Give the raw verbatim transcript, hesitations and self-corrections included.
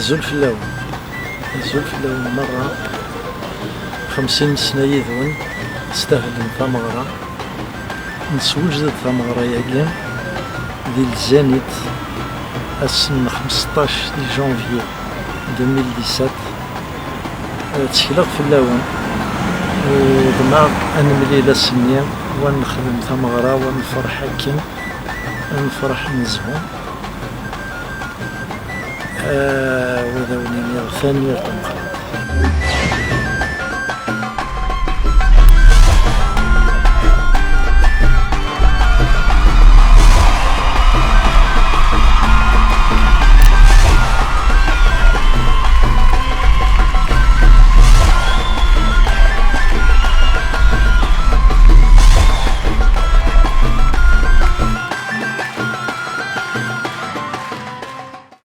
Azul fell-awen. Azul fell-awen merra. Xemsin sna yid-wen, stahlen tameɣra. Neswejed tameɣra-agi di Lzanit, ass n xmesṭac di janvier deux mille dix-sept. Eh, ttekleɣ fell-awen. Uḍneɣ ad nemlil ass-nni, wa nexdem tameɣra, wa nefreḥ akken, nefreḥ nezhu. Eh, wa d awen-iniɣ tanemmirt tameqqrant.